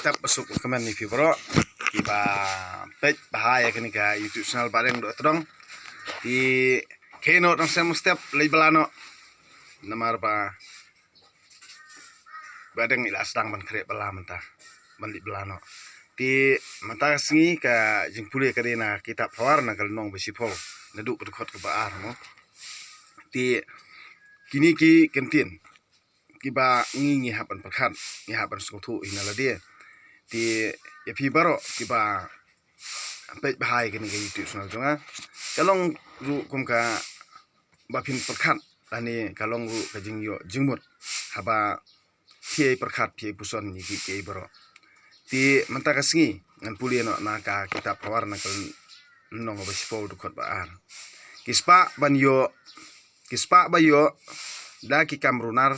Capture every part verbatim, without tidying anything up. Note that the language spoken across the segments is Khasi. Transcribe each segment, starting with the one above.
tep ba suk kmen ïa phi baroh kiba peit bha ïa kane ka YouTube channel Bahdeng Dohtdong. Te khie noh tang snem step leit bylla noh. Namar ba Bahdeng i la sdang ban khreh bylla mynta ban leit bylla noh. Te mynta ka sngi ka jingpule ka dei na kitab Pawar na ka lynnong ba shiphew, naduh ka dkhot kaba ar mo. Te kine ki kyntien kiba ngi ngi hap ban pyrkhat, ngi hap ban sngewthuh hi na lade. Te ïa phi baroh kiba peit bha ïa kane ka YouTube channel jong nga, ka long ruh kum kaba phin pyrkhat lane ka long ruh ka jingïoh jingmut haba phi ïa pyrkhat, phi ïa puson ïa kiei kiei baroh. Te mynta ka sngi ngan pule noh na ka kitab Pawar na ka lynnong ba shiphew, dkhot ba ar. Ki spah ban ïoh, ki spah ba ïoh da ki kam runar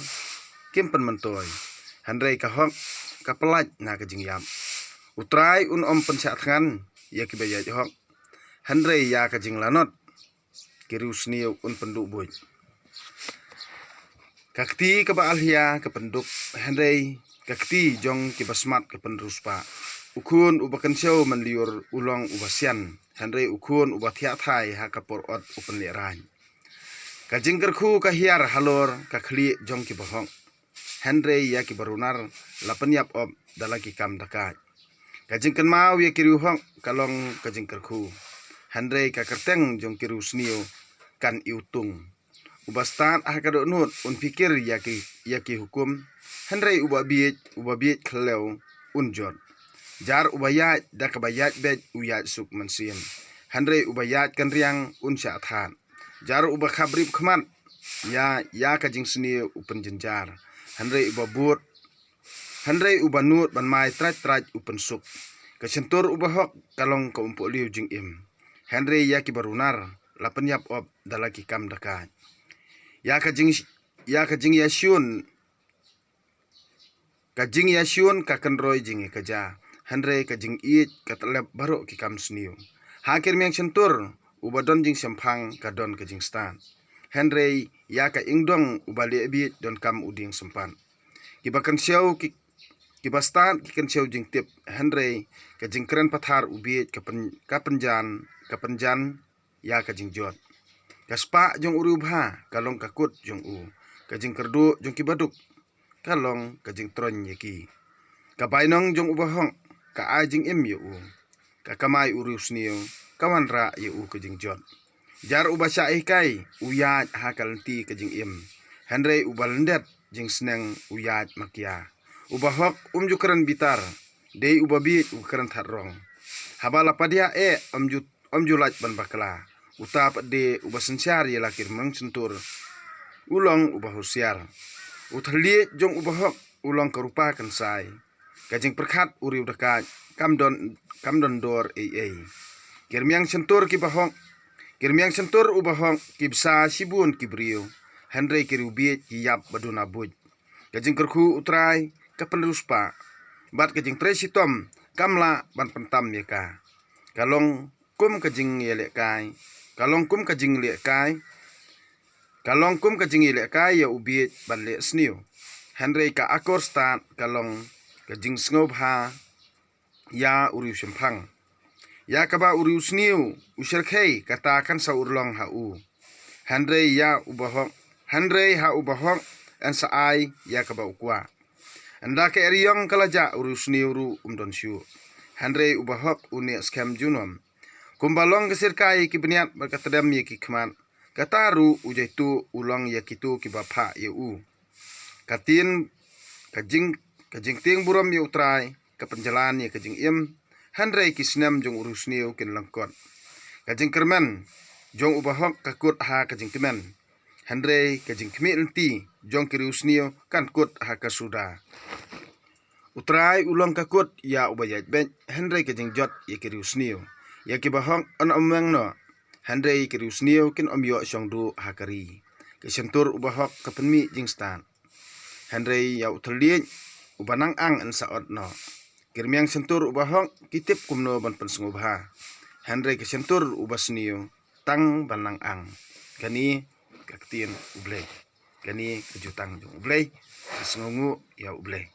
kim pynmyntoi, hynrei ka hok ka pyllait na ka jingïap. U Trai un ym pynshah thngan ïa kiba ïaid hok, hynrei ïa ka jinglanot ki riewsniew un pynduh buit. Ka kti kaba alhia ka pynduk, hynrei ka kti jong kiba smat ka pynriewspah. U khun uba kynshew mynlyiur u long uba sian, hynrei u khun uba thiah thai ha ka por ot u pynlehrain. Ka jingkyrkhu ka hiar halor ka khlieh jong kiba hok, hynrei ïa kiba runar la pynïap op da la ki kam dakaid. Ka jingkynmaw ïa ki riewhok ka long ka jingkyrkhu, hynrei ka kyrteng jong ki riewsniew kan iwtung. Uba stad ha ka dohnud un phikir ïa ki, ïa ki hukum, hynrei uba bieit, uba bieit khlem un jot. Jar uba ïaid da kaba ïaid beit u ïaid suk mynsiem, hynrei uba ïaid kynriang un shah thad. Jar uba khapbrip khmat ïa, ïa ka jingsniew u pynjynjar, hynrei uba bud, hynrei uba nud ban mai trai trai u pynsuk. Ka shyntur uba hok ka long ka umpohliew jingim, hynrei ïa kiba runar la pynïap op da la ki kam dakaid. Ïa ka jing, ïa ka jingïashun, ka jingïashun ka kynroi jingïakajia, hynrei ka jingïeit ka tyllep baroh ki kam sniew. Ha ki rmiang shyntur uba don jingshemphang ka don ka jingstad, hynrei ïa ka ingdong uba leh bieit donkam u dieng sympat. Kiba kynshew ki, kiba stad ki kynshew jingtip, hynrei ka jingkren pathar u bieit ka pyn, ka pynjan, ka pynjan ïa ka jingjot. Ka spah jong u riewbha ka long ka kut jong u, ka jingkyrduh jong kiba duk ka long ka jingtroiñ ïa ki. Ka bainong jong uba hok ka ai jingim ïa u, ka kamai u riewsniew ka wanrah ïa u ka jingjot. Jar uba shah hikai u ïaid ha ka lynti ka jingim, hynrei uba lyndet jingsneng u ïaid makia. Uba hok um ju kren bitar, dei uba bieit u kren thad rong. Haba la padiah eh um ju, um ju lait ban bakla. Uta pat de uba synshar ïa la ki rmiang shyntur u long uba husiar. U thylliej jong uba hok u long ka rupa kynsai. Ka jingpyrkhat u riew dakaid kam don, kam don dor ei ei. Ki rmiang shyntur kiba hok, ki rmiang shyntur uba hok ki bsa shibun ki briew, hynrei ki riew bieit ki ïap ba duna buit. Ka jingkyrkhu u Trai ka pynriewspah, bad ka jingtrei shitom kam lah ban pyntam ïa ka. Ka long kum ka jingïalehkai, ka long kum ka jinglehkai, ka long kum ka jingïalehkai ïa u bieit ban leh sniew, hynrei ka akor stad ka long ka jingsngewbha ïa u riewshemphang. Ïa kaba u riewsniew u shyrkhei kata kan sa urlong ha u, hynrei ïa uba hok, hynrei ha uba hok yn sa ai ïa kaba u kwah. Ynda ka eriong ka la jah u riewsniew ruh um don shuh, hynrei uba hok u neh skhem junom. Kumba long ka syrkai ïa ki bniat bad ka tdem ïa ki khmat, kata ruh u jaituh u long ïa kito kiba phah ïa u. Ka tieng, ka jing, ka jingtieng burom ïa u Trai ka pynjlan ïa ka jingim, hynrei ki snem jong u riewsniew kin lyngkot. Ka jingkyrmen jong uba hok ka kut ha ka jingkmen, hynrei ka jingkhmih lynti jong ki riewsniew kan kut ha ka suda. U Trai u long ka kut ïa uba ïaid beit, hynrei ka jingjot ïa ki riewsniew. Ïa kiba hok yn ym weng noh, hynrei ki riewsniew kin ym ïoh shong duh ha ka ri. Ka shyntur uba hok ka pynmih jingstad, hynrei ïa u thylliej uba nang ang yn sa ot noh. Ki rmiang shyntur uba hok ki tip kumno ban pynsngewbha, hynrei ka shyntur uba sniew tang ban nang ang. Kane ka ktien U Blei, kane ka jutang jong U Blei. Ka sngewnguh ïa U Blei.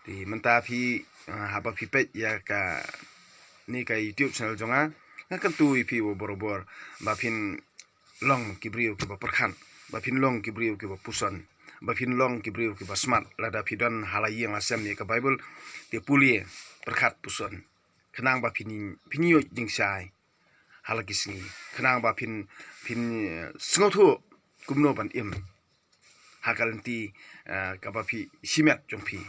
Te mynta phi, ah, haba phi peit ïa kane ka YouTube channel jong nga, nga kyntu ïa phi barabor ba phin long ki briew kiba pyrkhat, ba phin long ki briew kiba puson, ba phin long ki briew kiba smat. Lada phi don ha la ïing la sem ïa ka Baibl, te pule, pyrkhat, puson. Khnang ba phin, phin ïoh jingshai ha la ki sngi. Khnang ba phin, phin, eh, sngewthuh kumno ban im ha ka lynti, eh, kaba phi shimet jong phi,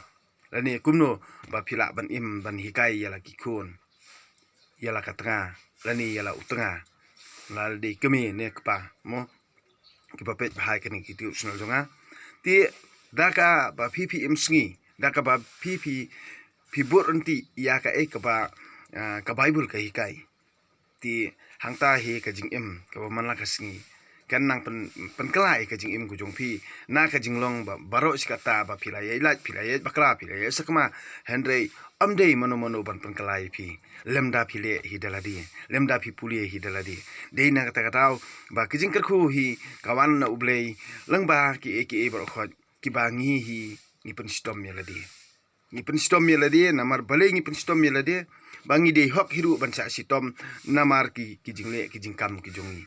lane kumno ba phi lah ban im ban hikai ïa la ki khun, ïa la ka tnga, lane ïa la u tnga, la dei kmie ne kpa, mo, kiba peit ba ha kane ka YouTube channel jong nga. Te da kaba phi, phi im sngi, da kaba phi, phi, phi bud ryntih ïa kaei kaba, ah, ka Baibl ka hikai, te hangta hi ka jingim kaba man la ka sngi kan nang pyn, pynkylla ïa ka jingim ka jong phi na ka jinglong ba, baroh shi katta ba phi la ïaid lait, phi la ïaid bakla, phi la ïaid sakma. Hynrei ym dei mano mano ban pynkylla ïa phi lymda phi leh hi da lade, lymda phi pule hi da lade. Dei na kata ka daw ba ka jingkyrkhu hi ka wan na U Blei lyngba kiei kiei baroh khoit kiba ngi hi ngi pynshitom ïa lade. Ngi pynshitom ïa lade, namar balei ngi pynshitom ïa lade? Ba ngi dei hok hi ruh ban shah shitom namar ki, ki jingleh, ki jingkam ki jong ngi.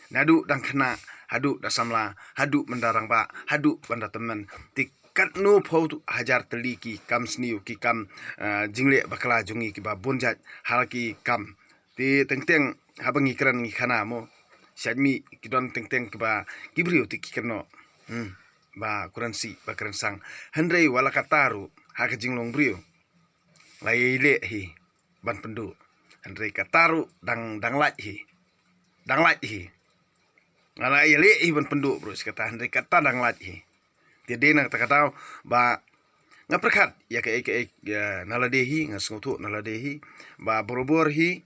Naduh dang khynnah haduh da samla, haduh ban da rangbah, haduh ban da tymmen. Te katno phew hajar tylli ki kam sniew, ki kam, ah, jingleh bakla jong ngi kiba bun jait ha la ki kam. Te teng teng haba ngi kren ngi khana, mo, shait mih ki don teng teng kiba, ki briew te ki kynnoh, hmm, ba kren sih, ba kren sang. Hynrei wat la katta ruh ha ka jinglong briew la ïai leh hi ban pynduh. Hynrei katta ruh dang, dang lait hi, dang lait hi. Nga la ïai leh hi ban pynduh baroh shi katta, hynrei katta dang lait hi. Te dei na kata ka daw ba nga pyrkhat ïa kaei kaei, ïa na lade hi, nga sngewthuh na lade hi ba barabor hi,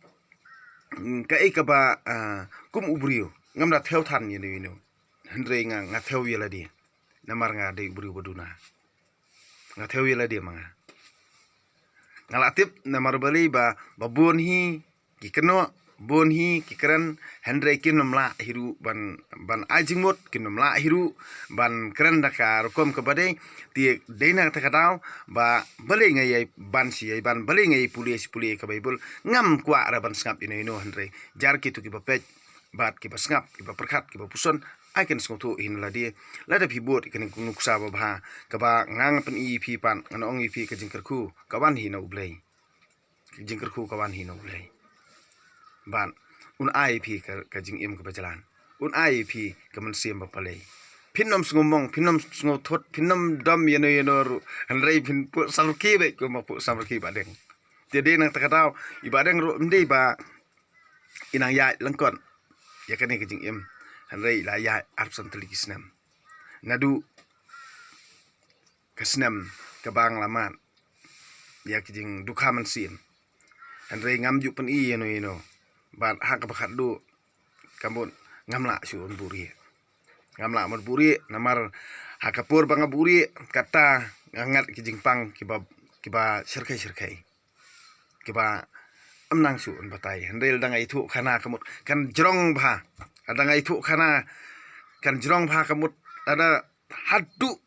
mm, kaei kaba, ah, kum u briew ngam da thew than ïa ino ino. Hynrei nga, nga thew ïa lade namar nga dei u briew ba duna. Nga thew ïa lade ma nga. Nga la tip namar balei ba, ba bun hi ki kynnoh, bun hi ki kren, hynrei kin ym lah hi ruh ban, ban ai jingmut, kin ym lah hi ruh ban kren da ka rukom kaba dei. Te dei na kata ka daw ba balei nga ïai ban shi ïai ban, balei nga ïai pule shi pule ka Baibl, ngam kwah ra ban sngap ino ino, hynrei jar kito kiba peit bad kiba sngap, kiba pyrkhat, kiba puson, ai kin sngewthuh hi na lade. Lada phi bud kane ka nuksa babha kaba nga, nga pyni ïa phi pat, ngan ong ïa phi ka jingkyrkhu ka wan hi na U Blei. Ka jingkyrkhu ka wan hi na U Blei. Bad un ai ïa phi ka, ka jingim kaba jlan. Un ai ïa phi ka mynsiem ba palei. Phin ym sngewmong, phin ym sngewthut, phin ym dom ïano ïano ruh. Hynrei phin put samrkhie beit kumba put samrkhie Bah Deng. Te dei na kata ka daw i Bah Deng ruh ym dei ba i nang ïaid lyngkot ïa kane ka jingim. Hynrei i la ïaid arphew san tylli ki snem. Naduh ka snem kaba nga la mad ïa ka jingdukha mynsiem. Hynrei ngam ju pyni ïano ïano. Bad ha kaba khatduh ka mut ngam lah shuh ban buhrieh. Ngam lah ban buhrieh namar ha ka por ba nga buhrieh kata nga ngat ki jingpang kiba, kiba shyrkhei shyrkhei, kiba ym nang shuh ban batai. Hynrei lada nga ïathuh khana ka mut kan jrong bha. Lada nga ïathuh khana kan jrong bha ka mut, lada haduh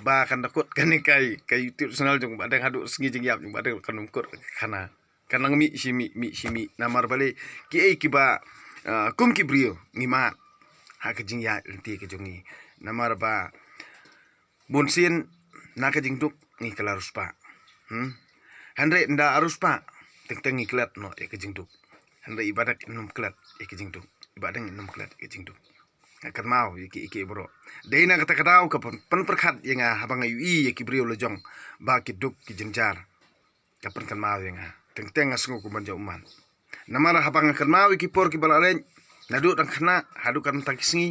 ba kan da kut kane ka, ka YouTube channel jong Bah Deng, haduh sngi jingïap jong Bah Deng kan ym kut khana. Kan nang mih shi mih, mih shi mih. Namar balei? Kiei kiba, ah, kum ki briew ngi mad ha ka jingïaid lynti ka jong ngi. Namar ba bunsien na ka jingduk ngi kylla riewspah. Hmm? Hynrei ynda riewspah teng teng ngi klet noh ïa ka jingduk. Hynrei i Bah Deng in ym klet ïa ka jingduk. I Bah Deng in ym klet ïa ka jingduk. Nga kynmaw ïa ki, ïa ki baroh. Dei na kata ka daw ka pyn, pynpyrkhat ïa nga haba nga ïohi ïa ki briew la jong ba ki duk ki jynjar. Ka pynkynmaw ïa nga. Teng teng nga sngew kum ban jop ummat. Namar haba nga kynmaw ïa ki por kiba la leit, naduh dang khynnah haduh katne mynta ki sngi,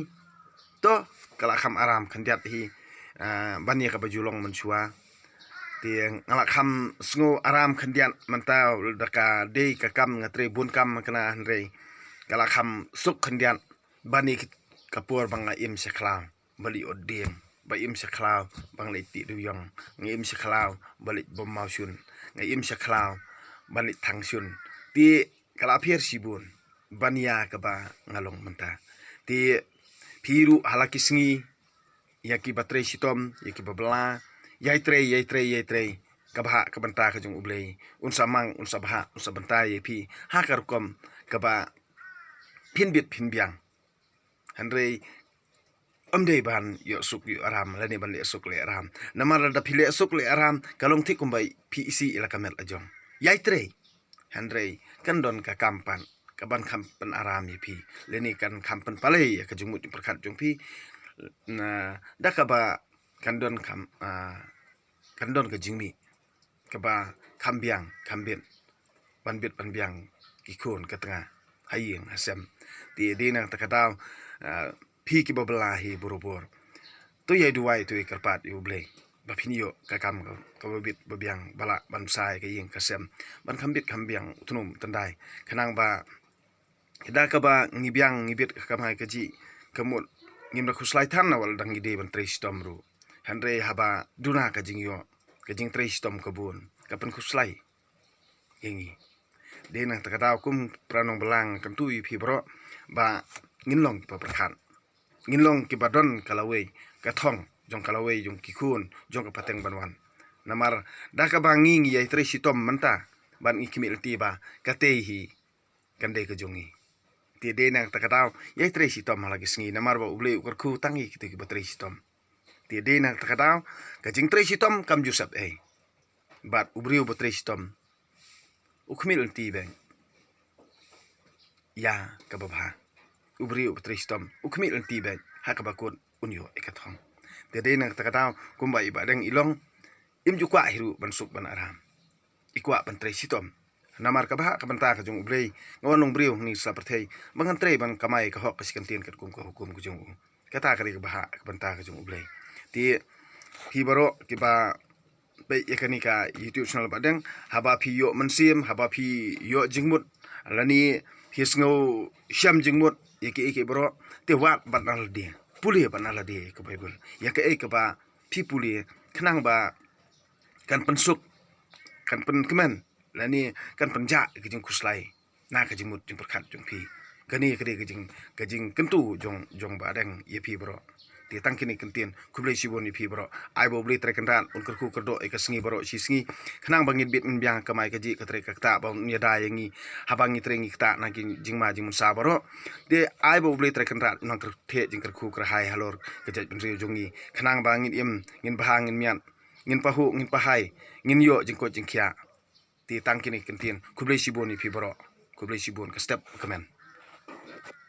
to ka la kham aram khyndiat hi, ah, ban ïa kaba ju long mynshuwa. Te nga la kham sngew aram khyndiat mynta da ka dei ka kam nga trei bun kam ma kane, hynrei ka la kham suk khyndiat ban ïa ka por ba nga im sha khlaw ba leit ot dieng, ba im sha khlaw ba nga leit tih dewïong, nga im sha khlaw ba leit bom mawshun, nga im sha khlaw ba leit thang shun. Te ka la pher shibun ban ïa kaba nga long mynta. Te phi ruh ha la ki sngi, ïa kiba trei shitom, ïa kiba bylla, ïai trei, ïai trei, ïai trei. ka bhah ka bynta ka jong U Blei un sa mang, un sa bhah, un sa bynta ïa phi ha ka rukom kaba phin bit phin biang. Hynrei ym dei ban ïoh suk ïoh aram lane ban leh suk leh aram. Namar lada phi leh suk leh aram ka long thik kumba phi isih ïa la ka met la jong. Ïai trei. Hynrei kan don ka kam pat ka ban kham pynaram ïa phi lane kan kham pynpalei ïa ka jingmut jingpyrkhat jong phi. Na da kaba kan don kham, ah, kan don ka jingmih kaba kham biang kham bit, ban bit ban biang ki khun ka tnga ha ïing ha sem. Te dei na kata ka daw, ah, phi kiba bylla hi barabor, to ïai duwai, to ïai kyrpad ïa U Blei ba phin ïoh ka kam ka, kaba bit ba biang, ba lah ban bsa ïa ka ïing ka sem, ban kham bit kham biang u tnum u tyndai. Khnang ba da kaba ngi biang ngi bit ka kamai kajih ka mut ngim da khuslai than na wat la dang ngi dei ban trei shitom ruh. Hynrei haba duna ka jingïoh, ka jingtrei shitom ka bun, ka pynkhuslai ïa ngi. Dei na kata ka daw kum para nongbylla nga kyntu ïa phi baroh ba ngin long kiba pyrkhat, ngin long kiba don ka lawei ka thong jong ka lawei jong ki khun jong ka pateng ban wan. Namar da kaba ngi ngi ïai trei shitom mynta bad ngi khmih lynti ba katei hi kan dei ka jong ngi. Te dei na kata ka daw ïai trei shitom ha la ki sngi, namar ba U Blei u kyrkhu tang ïa kito kiba trei shitom. Te dei na kata ka daw ka jingtrei shitom kam ju sep ei, bad u briew ba trei shitom u khmih lynti beit ïa kaba bha. U briew ba trei shitom u khmih lynti beit ha kaba kut, un ïoh ïa ka thong. Te dei na kata ka daw kumba i Bah Deng i long, im ju kwah hi ruh ban suk ban aram, i kwah ban trei shitom. Namar ka bhah ka bynta ka jong U Blei, nga wan long briew hangne sha pyrthei ba ngan trei ban kamai ka hok ka shi kyntien katkum ka hukum ka jong u. Kata ka dei ka bhah ka bynta ka jong U Blei. Te phi baroh kiba peit ïa kane ka YouTube channel Bah Deng, haba phi ïoh mynsiem, haba phi ïoh jingmut lane phi sngew shem jingmut ïa kiei kiei baroh, te wad bad na lade, pule bad na lade ka Baibl ïa kaei kaba phi pule, khnang ba kan pynsuk, kan pynkmen lane kan pynjah ka jingkhuslai na ka jingmut jingpyrkhat jong phi. Kane ka dei ka jing, ka jingkyntu jong, jong Bah Deng ïa phi baroh. Te tang kine ki kyntien, khublei shibun ïa phi baroh. Ai ba U Blei Trai Kynrad un kyrkhu kyrdoh ïa ka sngi baroh shi sngi, khnang ba ngin bit ngin biang ka kamai kajih, ka trei ka ktah ba un ïada ïa ngi haba ngi trei ngi ktah na ki jingma jingmynsaw baroh. Te ai ba U Blei Trai Kynrad un nang kyrthiah jingkyrkhu kyrhai halor ka jaitbynriew jong ngi, khnang ba ngin im, ngin bha, ngin miat, ngin pahuh, ngin pahai, ngin ïoh jingkoit jingkhiah. Te tang kine ki kyntien, khublei shibun ïa phi baroh. Khublei shibun, ka step kmen.